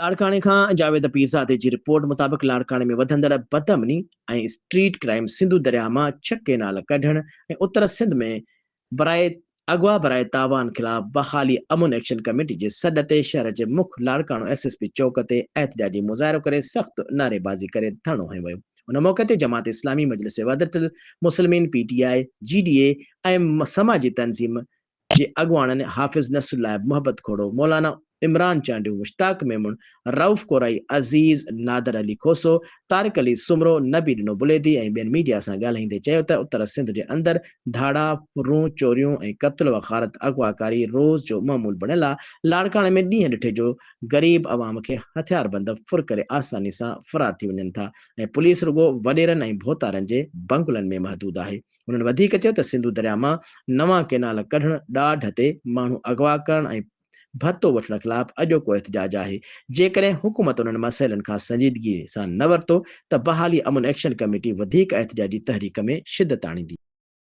لاڙڪاڻي کان جاويد پيرزادي جي رپورٽ مطابق لاڙڪاڻي ۾ وڌندڙ بدامني ۽ اسٽريٽ ڪرائيم سنڌو درياهه مان ڇهه ڪئنال ڪڍڻ ۽ اتر سنڌ ۾ برائي اغوا برائي تاوان خلاف بحالي امن ايڪشن ڪميٽي جي سڏ تي شهر جي مک لاڙڪاڻو ايس ايس پي چوڪ تي احتجاجي مظاهرو ڪري سخت نعريبازي ڪري ڌرڻو هنيو ويو ان موقعي تي جماعت اسلامي مجلس وحدت المسلمين پي ٽي آء جي ڊي اي ۽ سماجي تنظيم جي اڳواڻن حافظ نصرالله محبت کوڙو، مولانا عمران چانڊيو، مشتاق ميمڻ، رئوف ڪورائي، عزيز، نادر علي کوسو، طارق علي سومرو، نبي ڏنو بليدي ۽ ٻين ميڊيا سان ڳالهائيندي چيو ته اتر سنڌ جي اندر ڌاڙا، ڦرون، چوريون ۽ قتل و غارت اغواڪاري روز جو معمول بڻيل آ، لاڙڪاڻي ۾ ڏينهن ڏٺي جو غريب عوام کي هٿياربند ڦر ڪري آساني سان فرار ٿي وڃن ٿا ۽ پوليس رڳو وڏيرن ۽ ڀوتارن جي بنگلن ۾ محدود آهي. هنن وڌيڪ چيو ته سنڌو درياء مان نوان ڪئنال ڪڍڻ، ڏاڍ تي ماڻهو اغوا ڪرڻ ۽ ڀتو وٺڻ خلاف اڄوڪو احتجاج آهي، جيڪڏهن حڪومت انهن مسئلن کان سنجيدگي سان نه ورتو ته بحالي امن ايڪشن ڪميٽي وڌيڪ احتجاجي تحريڪ ۾ شدت آڻيندي.